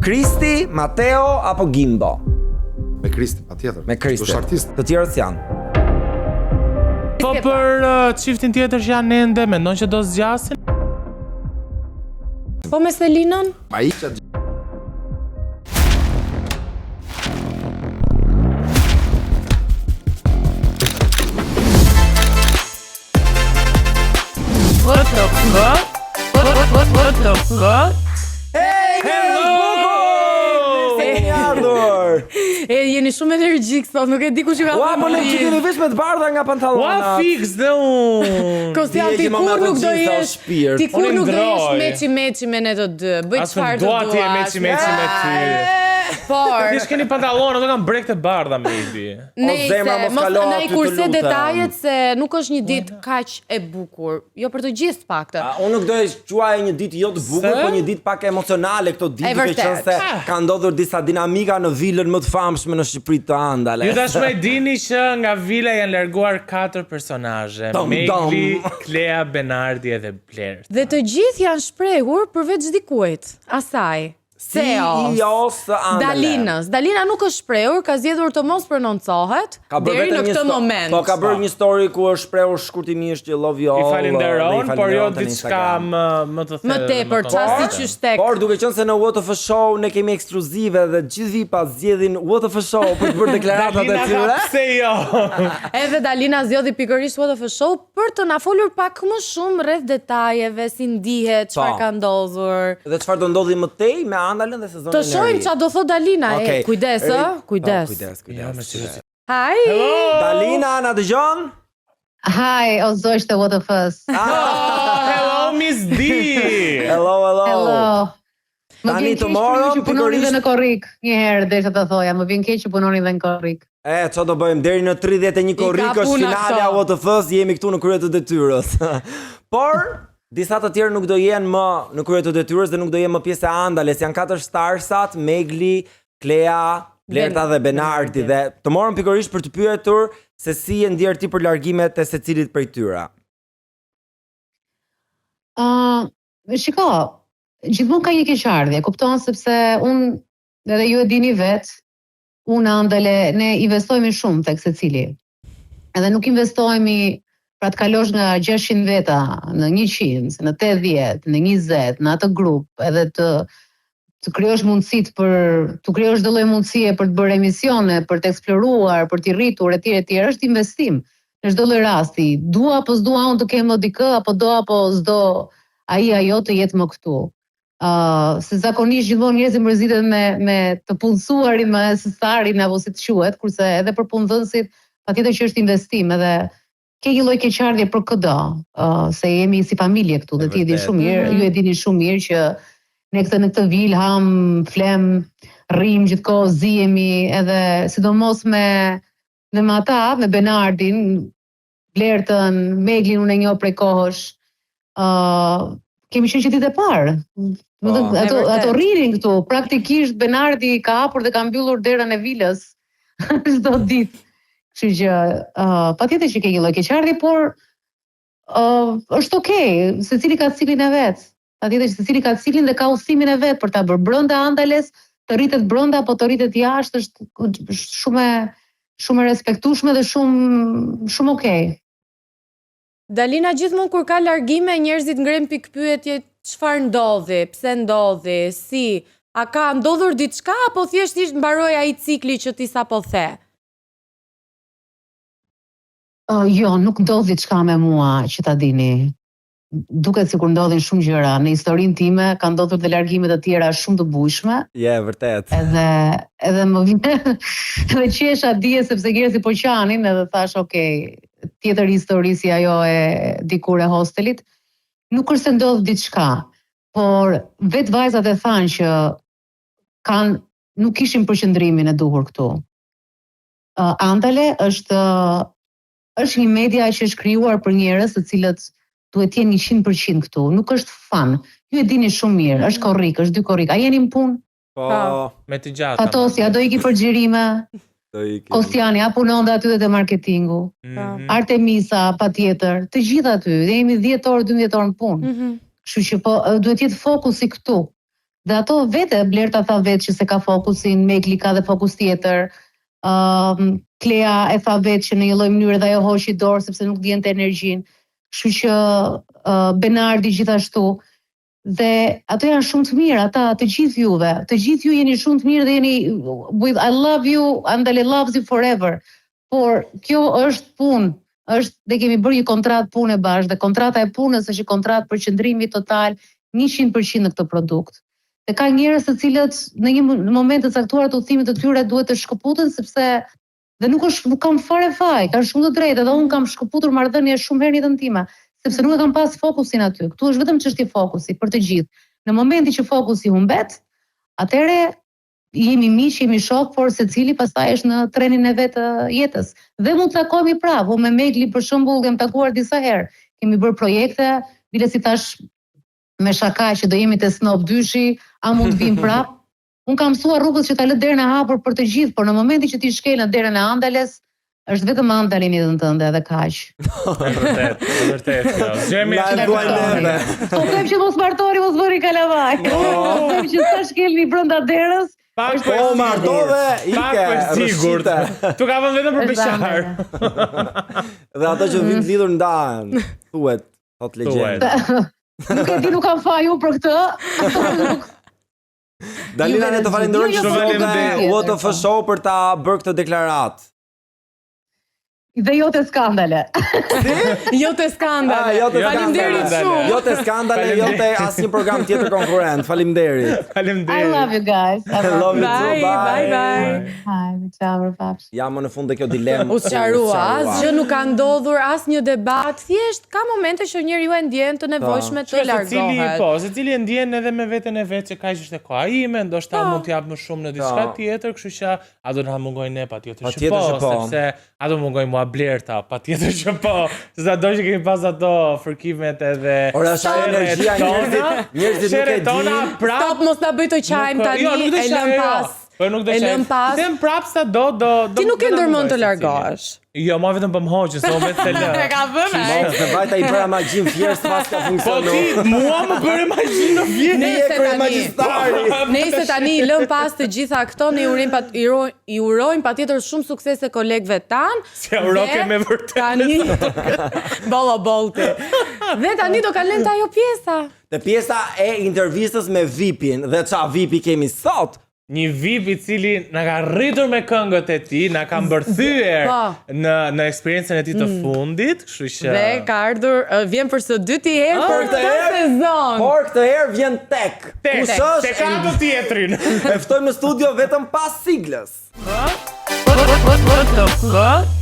Kristi, Mateo apo Gimbo? Me Kristin, patjetër. Me Kristin. Është artist. Të tjerët s'janë. Po për uh, çiftin tjetër që janë ende, mendon që do zgjasin? Po me Selinën? Ai që What the fuck? What, what, what the fuck? Hey, Hello! Se keni ardhur. E jeni shumë energjik sot, nuk e di kush ju ka Ua, po ne që keni vesh me të bardha nga Ua pantallonat. fiks dhe unë. Kostian, ti Djegim kur me ato nuk do gjitha, o jesh, shpirt. ti kur Unë i nuk do jesh ndroj. meçi meçi me ne të dy. Bëj As nuk çfarë të dua duash. ti e meçi meçi me ty. Por, Thjesht keni pantallona, ato kanë brekë të bardha maybe. Nejse, zemra, mos kalo na i aty, të kurse lutem. detajet se nuk është një ditë kaq e bukur. Jo për të gjithë të paktën. A, Unë nuk do e quaja një ditë jo të bukur, Se? po një ditë pak emocionale këto ditë, E duke vërtet. qenë se Ah. ka ndodhur disa dinamika në vilën më të famshme në Shqipëri të Andale. Ju tashmë e dini që nga vila janë larguar katër personazhe, Dom, Megli, dom. Klea, Benardi edhe Blerta. Dhe të gjithë janë shprehur përveç dikujt, asaj. Seos. CEO-s së Andale. Dalinës. Dalina nuk është shprehur, ka zgjedhur të mos prononcohet Ka bërë deri vetëm në një këtë sto- moment. Po ka bërë një story ku është shprehur shkurtimisht që love you I all. dhe falenderon, i por jo falenderon të në diçka Instagram. më më të thellë. Më dhe tepër, të çasti konkrete. qysh tek. Por duke qenë se në WTF Show ne kemi ekskluzive dhe gjithë vipa zgjedhin WTF Show për të bërë deklaratat e Dalina tha tyre. pse jo. Edhe Dalina zgjodhi pikërisht What the Show për të na folur pak më shumë rreth detajeve, si ndihet, çfarë Po. ka ndodhur. Dhe çfarë do ndodhi më tej me Andalen dhe sezonin Të e ri. shohim çfarë do thot Dalina. Okej. E, kujdes, ë, Ri- kujdes. Po, kujdes, Jo, më kujdes. shqipë. Hi. Dalina, na dëgjon? Hi, o zosh të WTF-s. Oh, hello Miss D. Hello, hello. Hello. Më Tani vjen të keq për ju morëm, që punoni pikërisht- dhe në korrik. Një herë desha ta thoja, më vjen keq që punoni dhe në korrik. E, ço do bëjmë deri në 31 korrik ka është puna finalja këto. WTF-s, jemi këtu në krye të detyrës. Por disa të tjerë nuk do jenë më në krye të detyrës dhe nuk do jenë më pjesë e Andales. Janë katër starsat, Megli, Klea, Blerta dhe Benardi dhe të morëm pikërisht për të pyetur se si je ndjer ti për largimet e secilit prej tyre. Ë, shiko, gjithmonë ka një keqardhje, kupton sepse unë edhe ju e dini vet, unë Andale, ne investojmë shumë tek secili. Edhe nuk investohemi pra të kalosh nga 600 veta në 100, në 80, në 20, në atë grup, edhe të të krijosh mundësitë për të krijosh çdo lloj mundësie për të bërë emisione, për të eksploruar, për të rritur etj etj, është investim në çdo lloj rasti. Dua apo s'dua unë të kem më dikë apo do apo s'do ai ajo të jetë më këtu. Uh, se zakonisht gjithmonë njerëzit mërziten me me të punësuarin, me asistarin apo si të quhet, kurse edhe për punëdhënësit patjetër që është investim edhe ke një lloj keqardhje për këdo, uh, se jemi si familje këtu dhe E ti e di vërtet. shumë mirë, Mhm. ju e dini shumë mirë që ne këtë në këtë vilë ham, flem, rrim gjithkohë, zihemi edhe sidomos me dhe me ata, me Benardin, Blertën, Meglin unë e njoh prej kohësh. ë kemi qenë që ditë e parë. Do të Po. thënë, ato E vërtet. ato rrinin këtu. Praktikisht Benardi ka hapur dhe ka mbyllur derën e vilës çdo ditë. Kështu që ë patjetër që ke një lloj keqardhje, por ë është okay, secili ka ciklin e vet. Patjetër që secili ka ciklin dhe ka udhëtimin e vet për ta bërë brenda Andales, të rritet brenda apo të rritet jashtë është është shumë e shumë e respektueshme dhe shumë shumë okay. Dalina gjithmonë kur ka largime njerëzit ngrenë pikpyetje çfarë ndodhi, pse ndodhi, si, a ka ndodhur diçka apo thjesht ishte mbaroi ai cikli që ti sapo the? Uh, jo, nuk ndodh diçka me mua që ta dini. Duket sikur ndodhin shumë gjëra. Në historinë time ka ndodhur dhe largime të tjera shumë të bujshme, Je, e vërtet. edhe edhe më vjen edhe qesha dje sepse njerëzit po qanin edhe thash, ok, tjetër histori si ajo e dikur e hostelit. Nuk është se ndodh diçka, por vetë vajzat e thanë që kanë nuk kishin përqendrimin e duhur këtu. Uh, Andale është është një media që është krijuar për njerëz të cilët duhet të jenë 100% këtu, nuk është fun. Ju e dini shumë mirë, është korrik, është dy korrik. A jeni në punë? Po, Me të gjata. Fatosi, a do iki për xhirime? do ikim. Kostiani, a punon dhe aty dhe te marketingu? Mhm. Artemisa, patjetër, të gjithë aty, dhe jemi 10 orë, 12 orë në punë. Mhm. Kështu që po e, duhet jetë fokusi këtu. Dhe ato vete, Blerta tha vetë që se ka fokusin, Megli ka dhe fokus tjetër. Klea e tha vetë që në një lloj mënyre dhe ajo hoqi dorë sepse nuk ndjente energjinë. Kështu që Benardi gjithashtu. Dhe ato janë shumë të mirë, ata të gjithë juve, të gjithë ju jeni shumë të mirë dhe jeni with I love you and I loves you forever. Por kjo është punë, është dhe kemi bërë një kontratë pune bashkë dhe kontrata e punës është një kontratë përqendrimi total 100% në këtë produkt. Dhe ka njerëz të cilët në një moment të caktuar të udhëtimit të tyre duhet të shkëputen sepse dhe nuk është nuk kam fare faj, kanë shumë të drejtë, edhe unë kam shkëputur marrëdhënie shumë herë në jetën time, sepse nuk e kam pas fokusin aty. Këtu është vetëm çështje fokusi për të gjithë. Në momentin që fokusi humbet, atëherë jemi miq, jemi shok, por secili pastaj është në trenin e vet të jetës. Dhe mund të takohemi prapë. Unë me Megli për shembull jam takuar disa herë. Kemi bërë projekte, bile si thash me shaka që do jemi te Snob dyshi, a mund të vim prap? Unë kam mësuar rrugës që ta lë derën e hapur për të gjithë, por në momentin që ti shkel në derën e Andales, është vetëm Andali në jetën tënde edhe kaq. E vërtet, e vërtet. kjo. Zgjemi Na e duaj neve. Po them që mos martoni, mos bëni kalamaj. Po them që sa shkelni brenda derës, Pak Po, po e martove, sigurt. Pak ike, po e sigurt. rrëshqite. Tu ka vënë vetëm për Është beqar. Dhe ato që vinë të lidhur ndahen. Thuhet, thot legjenda. nuk e di, nuk kam faj unë për këtë. Nuk- Dalina, ne të falenderojmë Jo, jo, shumë po, dhe faleminderit. WTF Show për ta bërë këtë deklaratë. Dhe jo të skandale. Jo të skandale. Ah, jo të Faleminderit skandale. shumë. Jo të skandale, jo të asnjë program tjetër konkurrent. Faleminderit. I Faleminderit. love you guys. I I love you too. Bye, bye, bye. Bye, ciao, përpafsh. Ja më në fund dhe kjo dilemë. U sqarua, asgjë nuk ka ndodhur, asnjë debat, thjesht ka momente që njeriu e ndjen të nevojshme të Shiko, secili, largohet. po, secili e ndjen edhe me veten e vet që kaq është e koha ime, ndoshta mund të jap më shumë në diçka Po. tjetër, kështu që a do na mungojnë ne patjetër që Patjetër po, që po. sepse a do mungojnë mua Blerta, patjetër që po. Se sa do që kemi pas ato fërkimet edhe Ora është ajo sherret energjia, tona, njerëzit- njerëzit nuk e sherret tona, dinë. prap Stop, mos na bëj të qajm nuk- tani, jo, nuk do e qaj, lëm jo. pas. Po nuk do E qaj. lëm pas. Them prap sa do do do. Ti nuk e do na ndërmend mungojë të secili. largohesh. Jo, mua vetëm po më hoqën, se unë vetë se lë. E ka vënë ai. Mos dhe vajta i bëra magjin thjesht pas ka Po funksionu. ti mua më bëre magji në vjetë. Ti je Nëse tani- kryemagjistari. Nëse tani i lëm pas të gjitha këto, ne i urojmë pat, i, uro, i urojmë patjetër shumë suksese kolegëve tan. Si ja uroke Dhe me vërtet. Tani Bollo bolti. Dhe tani do kalojmë te ajo pjesa. Te pjesa e intervistës me VIP-in dhe qa VIP-i kemi sot. Një VIP i cili na ka rritur me këngët e tij, na ka mbërthyer Po. në në eksperiencën e tij të fundit, kështu që Dhe ka ardhur, vjen për së dyti herë Ah. për Për këtë këtë herë- sezon. Por këtë herë vjen tek. Tek, Kush është? tek ka të tjetrin. E ftojmë në studio vetëm pas siglës. WTF